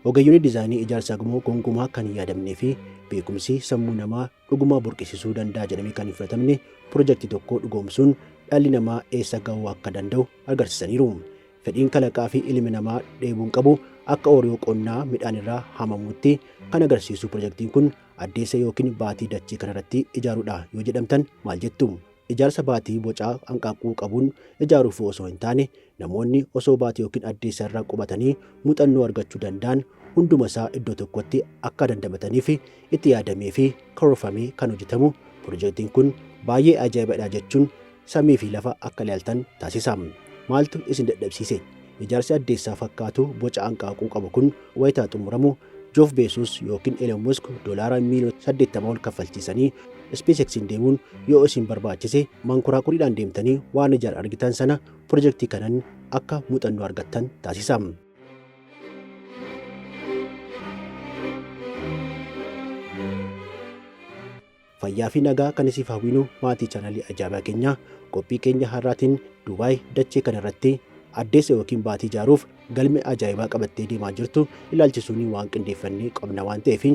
Ogeeyyonni dizaayinii ijaarsa gamoo gonkumaa kan hin yaadamnee fi beekumsi sammuu namaa dhugumaa burqisiisuu danda'a jedhamee kan hin fudhatamne pirojektii tokko dhugoomsuun dhalli namaa eessa gahuu akka danda'u agarsiisaniiru. Fedhiin kalaqaa fi ilmi namaa dheebuun qabu akka ooyiruu qonnaa midhaan irraa haamamutti kan agarsiisu pirojektiin kun addeessa yookiin baatii dachee kanarratti ijaaruudha yoo jedhamtan maal jettu? Ijaarsa baatii bocaa hanqaaquu qabuun ijaaruuf osoo hin taane, namoonni osoo baatii yookiin addeessa irra qubatanii muuxannoo argachuu danda'an hunduma isaa iddoo tokkotti akka dandamataniif itti yaadamee fi karoorfamee kan hojjetamu pirojektiin kun baay'ee ajaa'ibadha jechuun samii fi lafa akka ilaaltan taasisa. Maaltu isin dadhabsiise? Ijaarsi addeessaa fakkaatu boca hanqaaquu qabu kun wayitaa xumuramu Jeff Bezos yookiin Elon Musk doolaara miiliyoona 80 ol kaffalchiisanii SpaceX'n deemuun yoo isin barbaachise mankuraakuriidhaan deemtanii waan ijaan argitan sana pirojektii kanan akka muuxannoo argattan taasisa. Fayyaa fi nagaa kan isiif hawwinu maatii chaanalii ajaa'ibaa keenyaa, qophii keenya har'aatiin Dubaay dachee kanarratti addeessa yookiin baatii ijaaruuf galme ajaa'ibaa qabattee deemaa jirtu ilaalchisuun waan qindeeffannee qabna waan ta'eef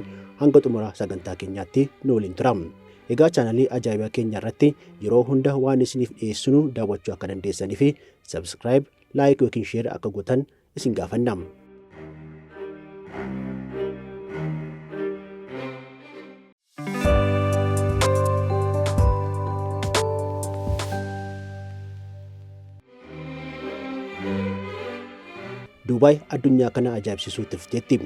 hanga xumura sagantaa keenyaatti nu waliin tura. Egaa chaanalii ajaa'ibaa keenya irratti yeroo hunda waan isiniif dhiyeessinu daawwachuu akka dandeessanii fi subscribe, like yookiin share akka gootan isin gaafanna. Duubaay addunyaa kana ajaa'ibsiisuu itti fufteetti.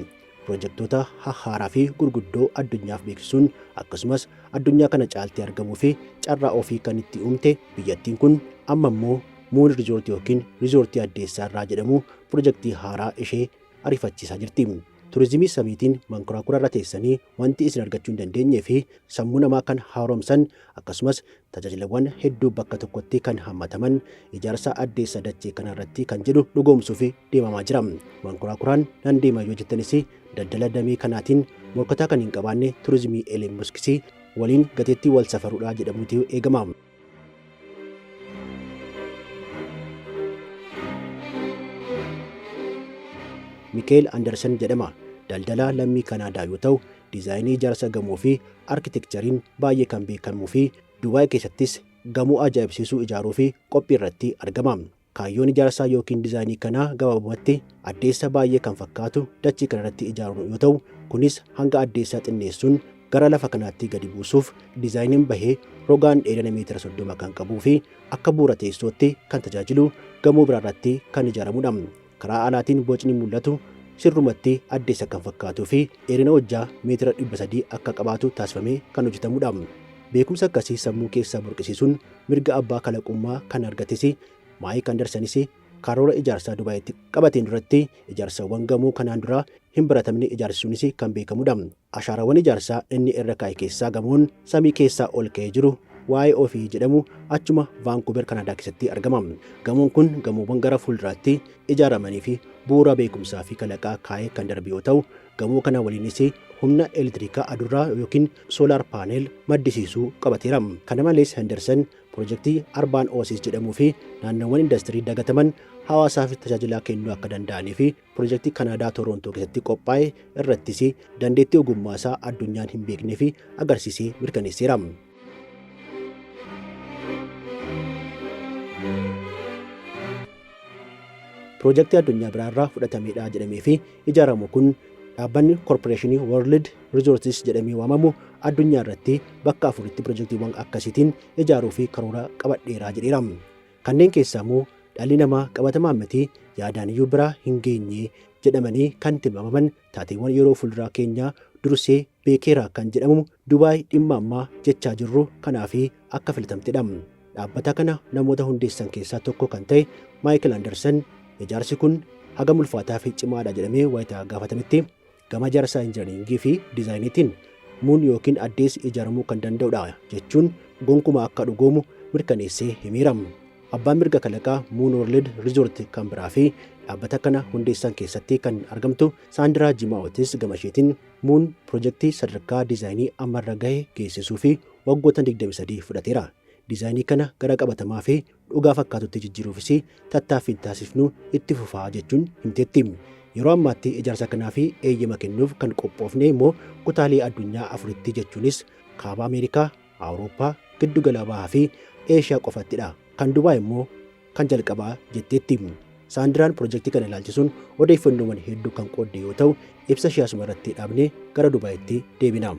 Pirojektoota hahhaaraa fi gurguddoo addunyaaf beeksisuun akkasumas addunyaa kana caaltee argamuu fi carraa ofii kan itti uumte biyyattiin kun amma immoo Muun Riizoortii yookiin Riizoortii Addeessaa irraa jedhamu pirojektii haaraa ishee ariifachiisaa jirti. Turizimii samiitiin mankuraakura irra teessanii wanti isin argachuu hin dandeenyee fi sammuu namaa kan haaromsan akkasumas tajaajilawwan hedduu bakka tokkotti kan hammataman ijaarsa addeessa dachee kana irratti kan jedhu dhugoomsuuf deemamaa jira. Mankuraakuraan nan deema yoo jettanis daldala damee kanaatiin morkataa kan hin qabaanne turizimii Elon Muskis waliin gateettii wal safaruudha jedhamuutu eegama. Mikeel Andersen jedhama. Daldalaa lammii Kanaadaa yoo ta'u, diizaayinii ijaarsa gamoo fi arkitekchariin baay'ee kan beekamuu fi Dubaay keessattis gamoo ajaa'ibsiisuu ijaaruu fi qophii irratti argama. Kaayyoon ijaarsaa yookiin diizaayinii kanaa gabaabumatti addeessa baay'ee kan fakkaatu dachii kanarratti ijaaruun yoo ta'u, kunis hanga addeessaa xinneessuun gara lafa kanaatti gadi buusuuf diizaayiniin bahee rogaan dheerina meetira 30 kan qabuu fi akka bu'uura teessootti kan tajaajilu gamoo biraarratti kan ijaaramudha. Karaa alaatiin bocni mul'atu sirrumatti addeessa kan fakkaatuu fi dheerina hojjaa meetira 300 akka qabaatu taasifamee kan hojjetamudha. Beekumsa akkasii sammuu keessaa burqisiisuun mirga abbaa kalaqummaa kan argates Maayik Andersanis karoora ijaarsaa Dubaayitti qabateen duratti ijaarsawwan gamoo kanaan dura hin baratamne ijaarsisuunis kan beekamudha. Ashaarawwan ijaarsaa inni irra kaa'e keessaa gamoon samii keessaa ol ka'ee jiru waa'ee ofii jedhamu achuma Vaankuuver Kanaadaa keessatti argama. Gamoon kun gamoowwan gara fuulduraatti ijaaramanii fi bu'uura beekumsaa fi kalaqaa kaa'ee kan darbe yoo ta'u, gamoo kana waliinis humna elektirikaa adurraa yookiin soolaar paaneel maddisiisuu qabateera. Kana malees Henderson pirojektii Arbaan Oasis jedhamuu fi naannoowwan indastirii dagataman hawaasaaf tajaajila kennuu akka danda'anii fi pirojektii Kanaadaa Toorontoo keessatti qophaa'e irrattis dandeettii ogummaa isaa addunyaan hin beeknee fi agarsiisee mirkaneesseera. Pirojektii addunyaa biraarraa fudhatameedha jedhamee fi ijaaramu kun dhaabbanni Korporeeshinii World Resources jedhamee waamamu addunyaa irratti bakka afuritti pirojektiiwwan akkasiitiin ijaaruu fi karoora qabadheeraa jedheera. Kanneen keessaa immoo dhalli namaa qabatamaan miti yaadaan iyyuu bira hin geenye jedhamanii kan tilmaamaman taateewwan yeroo fuulduraa keenyaa dursee beekeera kan jedhamu Dubaay dhimma ammaa jechaa jirru kanaa fi akka filatamtedha. Dhaabbata kana namoota hundeessan keessaa tokko kan ta'e Maayikil Anderson ijaarsi kun hagam ulfaataa fi cimaadha jedhamee wayita gaafatametti, gama ijaarsa injinariingii fi diizaayiniitiin muun yookiin addeessi ijaaramuu kan danda'udha jechuun gonkumaa akka dhugoomu mirkaneessee himeera. Abbaan mirga kalaqaa Moon World Resort kan biraa fi dhaabbata kana hundeessan keessatti kan argamtu Saandiraa Jimaa'otis gama isheetiin Muun pirojektii sadarkaa diizaayinii ammarra gahe geessisuu fi waggoota 23 fudhateera. Diizaayinii kana gara qabatamaa fi dhugaa fakkaatutti jijjiiruufis tattaaffiin taasifnu itti fufaa jechuun himteetti. Yeroo ammaatti ijaarsa kanaaf eeyyama kennuuf kan qophoofne immoo kutaalee addunyaa afuritti jechuunis Kaaba Ameerikaa, Awurooppaa, Giddugala Bahaa fi Eeshiyaa qofattidha. Kan Dubaay immoo kan jalqabaa jetteetti. Saandiraan pirojektii kana ilaalchisuun odeeffannoowwan hedduu kan qoodde yoo ta'u, ibsa ishee asuma irratti dhaabnee gara Dubaayitti deebina.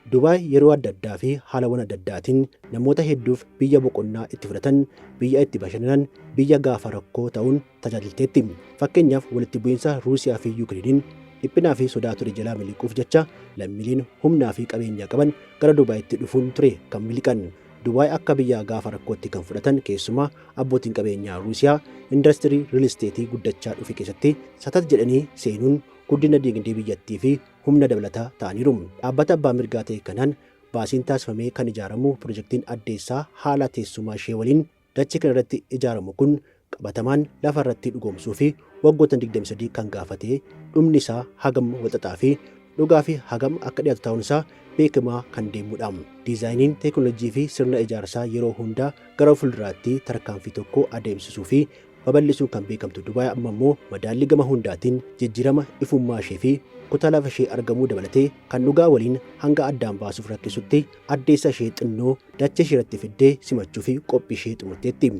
Dubaay yeroo adda addaa fi haalawwan adda addaatiin namoota hedduuf biyya boqonnaa itti fudhatan, biyya itti bashannanan, biyya gaafa rakkoo ta'uun tajaajilteetti. Fakkeenyaaf walitti bu'iinsa Ruusiyaa fi Yukireeniin dhiphinaa fi sodaa ture jalaa miliquuf jecha lammiileen humnaa fi qabeenya qaban gara Dubaayitti dhufuun ture kan miliqan. Dubaay akka biyya gaafa rakkootti kan fudhatan keessumaa abbootiin qabeenyaa Ruusiyaa indastirii riil isteetii guddachaa dhufe keessatti satat jedhanii seenuun guddina diinagdee biyyattii fi humna dabalataa ta'aniiru. Dhaabbata abbaa mirgaa ta'e kanaan baasiin taasifamee kan ijaaramu pirojektiin addeessaa haala teessuma ishee waliin dachee kana irratti ijaaramu kun qabatamaan lafa irratti dhugoomsuu fi waggoota 23 kan gaafate dhumni isaa hagam walxaxaa fi dhugaa fi hagam akka dhiyaatu ta'uun isaa beekamaa kan deemudha. Diizaayiniin teekinooloojii fi sirna ijaarsaa yeroo hundaa gara fuulduraatti tarkaanfii tokko adeemsisuu fi babal'isuun kan beekamtu Dubaay amma immoo madaallii gama hundaatiin jijjiirama ifummaa ishee fi kutaa lafa ishee argamuu dabalatee kan dhugaa waliin hanga addaan baasuuf rakkisutti addeessa ishee xinnoo dachee ishee irratti fiddee simachuu fi qophii ishee xumurteetti.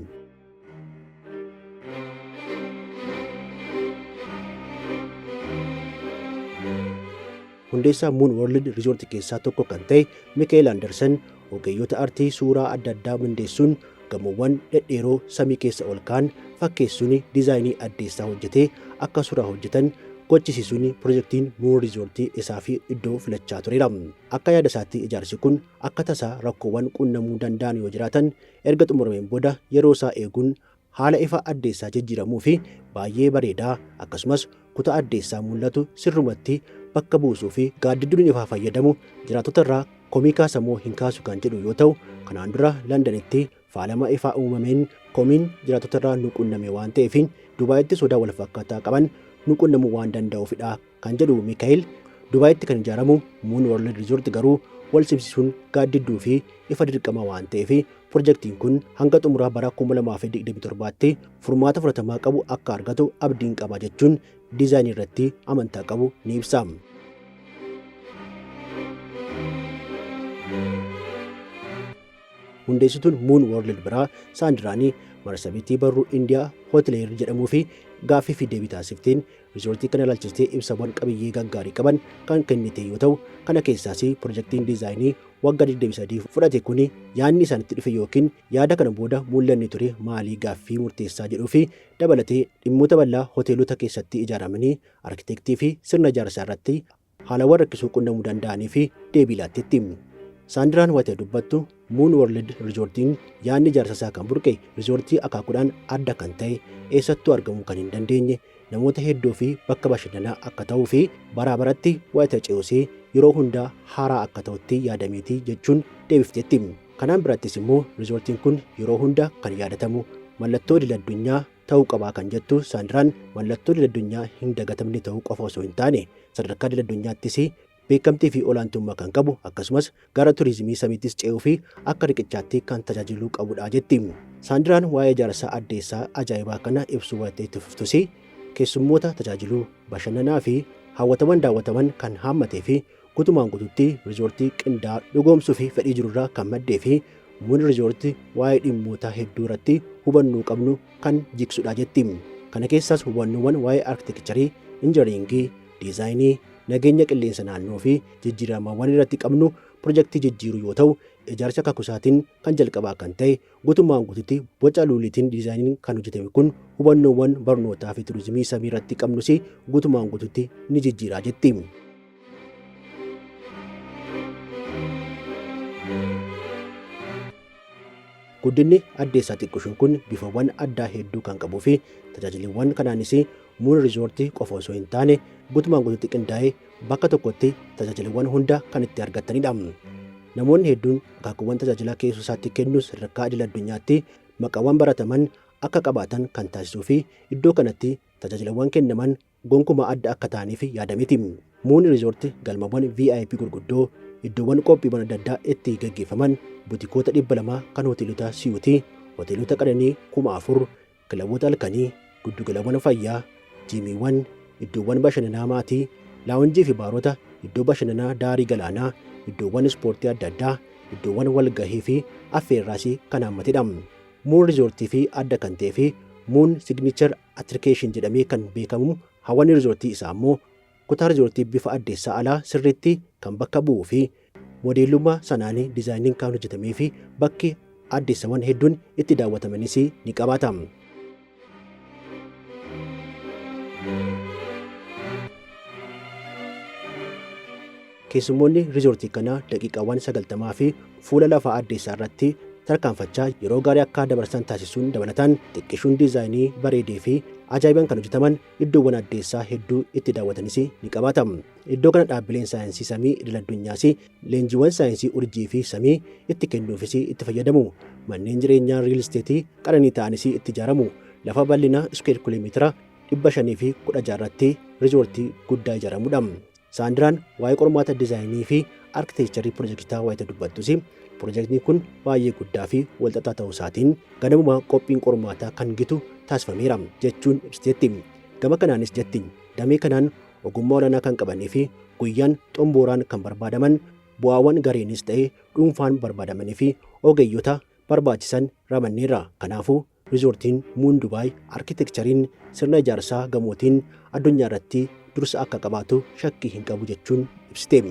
Hundeessaa Moon World Resort keessaa tokko kan ta'e Mikael Anderson ogeeyyota artii suuraa adda addaa mindeessuun gamoowwan dhedheeroo samii keessa ol ka'an fakkeessuun diizaayinii addeessaa hojjetee akka suuraa hojjetan gochisiisuun pirojektiin Moon Resort isaa fi iddoo filachaa tureera. Akka yaada isaatti ijaarsi kun akka tasaa rakkoowwan quunnamuu danda'an yoo jiraatan erga xumurameen booda yeroo isaa eeguun haala ifa addeessaa jijjiiramuu fi baay'ee bareedaa akkasumas kutaa addeessaa mul'atu sirrumatti bakka buusuu fi gaaddidduun ifaa fayyadamu jiraattota irraa komii kaasamoo hin kaasu kan jedhu yoo ta'u, kanaan dura Londanitti faalama ifaa uumameen komiin jiraattota irraa nu qunname waan ta'eef Dubaayitti sodaa wal fakkaataa qaban nu qunnamuu waan danda'uufidha kan jedhu Mikaa'el, Dubaayitti kan ijaaramu Moon World Resort garuu wal simsiisuun gaaddidduu fi ifa dirqama waan ta'eef pirojektiin kun hanga xumuraa bara 2027tti furmaata fudhatamaa qabu akka argatu abdiin qaba jechuun diizaayinii irratti amantaa qabu ni ibsa. Hundeessituun Moon World biraa Saandiraanii marsabiitii barruu Indiyaa Hooteleer jedhamuu fi gaaffii fi deebii taasifteen riizoortii kana ilaalchistee ibsawwan qabiyyee gaggaarii qaban kan kennite yoo ta'u, kana keessaas pirojektiin diizaayinii waggaa 23 fudhate kun yaadni isaanitti dhufe yookiin yaada kana booda mul'anni ture maalii gaaffii murteessaa jedhuu fi dabalatee dhimmoota bal'aa hoteelota keessatti ijaaramanii arkitektii fi sirna ijaarsaa irratti haalawwan rakkisuu qunnamuu danda'anii fi deebii laatteetti. Saandiraan wayita dubbattu Moon World Resortiin yaadni ijaarsa isaa kan burqe riizoortii akaakuudhaan adda kan ta'e eessattuu argamuu kan hin dandeenye namoota hedduu fi bakka bashannanaa akka ta'uu fi baraa baratti wayita ce'usee yeroo hundaa haaraa akka ta'utti yaadameeti jechuun deebifteetti. Kanaan birattis immoo riizoortiin kun yeroo hunda kan yaadatamu mallattoo idil addunyaa ta'uu qabaa kan jettu Saandiraan mallattoo idil addunyaa hin dagatamne ta'uu qofa osoo hin taane sadarkaa idil addunyaattis beekamtii fi olaantummaa kan qabu akkasumas gara turizimii samiittis ce'uu fi akka riqichaatti kan tajaajiluu qabudha jetti. Saandiraan waa'ee ijaarsa addeessaa ajaa'ibaa kana ibsuu wayita itti fuftus keessummoota tajaajiluu, bashannanaa fi hawwataman daawwataman kan haammatee fi guutumaan guutuutti riizoortii qindaa'aa dhugoomsuu fi fedhii jirurraa kan maddee fi Moon Resort waa'ee dhimmoota hedduu irratti hubannoo qabnu kan jigsudha jetti. Kana keessaas hubannoowwan waa'ee arkitekcharii, injiniringii, diizaayinii, nageenya qilleensa naannoo fi jijjiiramawwan irratti qabnu pirojektii jijjiiruu yoo ta'u, ijaarsa akaakuu kan jalqabaa kan ta'e guutummaan guutuutti boca luuliitiin diizaayiniin kan hojjetame kun hubannoowwan barnootaa fi turizimii samii irratti qabnus guutumaan guutuutti ni jijjiira jetti. Guddinni addeessaa xiqqishuun kun bifawwan addaa hedduu kan qabuu fi tajaajilawwan kanaanis Moon Resort qofa osoo hin taane guutumaan guutuutti qindaa'ee bakka tokkotti tajaajilawwan hunda kan itti argatanidha. Namoonni hedduun akaakuuwwan tajaajila keessoo isaatti kennu sadarkaa idil addunyaatti maqaawwan barataman akka qabaatan kan taasisuu fi iddoo kanatti tajaajilawwan kennaman gonkumaa adda akka ta'aniif yaadameeti. Muun Riizoorti galmawwan VIP gurguddoo, iddoowwan qophiiwwan adda addaa itti gaggeeffaman, butikoota 200 kan hoteelota siyuutii, hoteelota qananii 4000, kilaboota halkanii, giddugalawwan fayyaa, jiimiiwwan, iddoowwan bashannanaa maatii, laawunjii fi baarota, iddoo bashannanaa daarii galaanaa, iddoowwan ispoortii adda addaa, iddoowwan walgahii fi affeerraas kan haammatedha. Muun Riizoortii fi adda kan ta'ee fi Muun Signature Attraction jedhamee kan beekamu hawwanni riizoortii isaa immoo kutaa riizoortii bifa addeessaa alaa sirriitti kan bakka bu'uu fi moodeelummaa sanaan diizaayiniin kan hojjetamee fi bakki addeessawwan hedduun itti daawwatamanis ni qabaata. Keessummoonni riizoortii kanaa daqiiqaawwan 90 fi fuula lafaa addeessaa irratti tarkaanfachaa yeroo gaarii akka dabarsan taasisuun dabalataan xiqqishuun diizaayinii bareedee fi ajaa'ibaan kan hojjetaman iddoowwan addeessaa hedduu itti daawwatanis ni qabaata. Iddoo kana dhaabbileen saayinsii samii idil addunyaas leenjiiwwan saayinsii urjii fi samii itti kennuufis itti fayyadamu. Manneen jireenyaa riil isteetii qananii ta'anis itti ijaaramu. Lafa bal'ina iskuweer kiiloomeetira 516 irratti riizoortii guddaa ijaaramudha. Saandiraan waa'ee qormaata diizaayinii fi arkiteekcharii pirojektichaa wayita dubbattus, pirojektiin kun baay'ee guddaa fi walxaxaa ta'uu isaatiin ganamuma qophiin qormaataa kan gitu taasifameera jechuun ibsiteetti. Gama kanaanis jetti, damee kanaan ogummaa olaanaa kan qabanii fi guyyaan xombooraan kan barbaadaman, bu'aawwan gareenis ta'e dhuunfaan barbaadamanii fi ogeeyyota barbaachisan ramanneerra. Kanaafuu riizoortiin Muun Dubaay arkiteekchariin sirna ijaarsaa gamootiin addunyaa irratti dursa akka qabaatu shakkii hin qabu jechuun ibsite.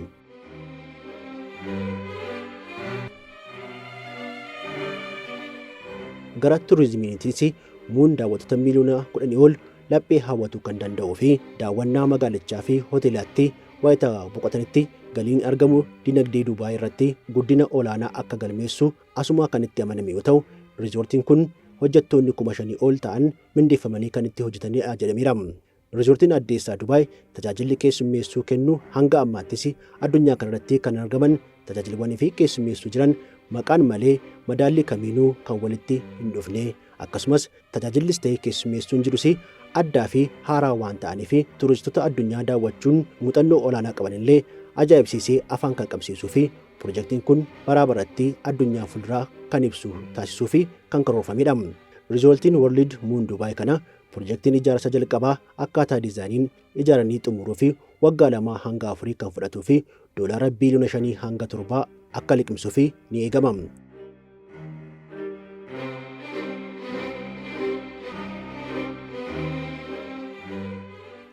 Gara turizimiitiis Muun daawwattoota miiliyoona 10 ol laphee hawwatuu kan danda'uu fi daawwannaa magaalichaa fi hoteelatti wayita boqotanitti galiin argamu dinagdee Dubaay irratti guddina olaanaa akka galmeessu asuma kan itti amaname yoo ta'u, riizoortiin kun hojjettoonni 5,000 ol ta'an mindeeffamanii kan itti hojjetanidha jedhameera. Riizoortiin addeessaa Dubaay tajaajilli keessummeessuu kennu hanga ammaattis addunyaa kanarratti kan argaman tajaajilawwanii fi keessummeessuu jiran maqaan malee madaallii kamiinuu kan walitti hin dhufne, akkasumas tajaajillis ta'e keessummeessuun jirus addaa fi haaraa waan ta'aniif turistota addunyaa daawwachuun muuxannoo olaanaa qabanillee ajaa'ibsiisee afaan kan qabsiisuu fi pirojektiin kun baraa baratti addunyaa fuulduraa kan ibsu taasisuu fi kan karoorfamedha. Riizoortiin World Muun Dubaay kana pirojektiin ijaarsa jalqabaa akkaataa diizaayiniin ijaaranii xumuruu fi waggaa 2 hanga 4 kan fudhatuu fi $5 biliyoona hanga 7 akka liqimsuu fi ni eegama.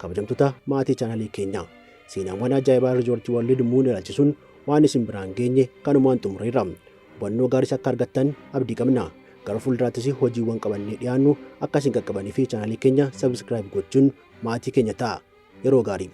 Kabajamtoota maatii chaanalii keenyaa, seenaawwan ajaa'ibaa riizoortii World Muun ilaalchisuun waan isin biraan geenye kanumaan xumureerra. Hubannoo gaariis akka argattan abdii qabna. Gara fuulduraattis hojiiwwan qabannee dhiyaannu akka isin qaqqabanii fi chaanalii keenya sabiskiraayib gochuun maatii keenya ta'a. Yeroo gaarii.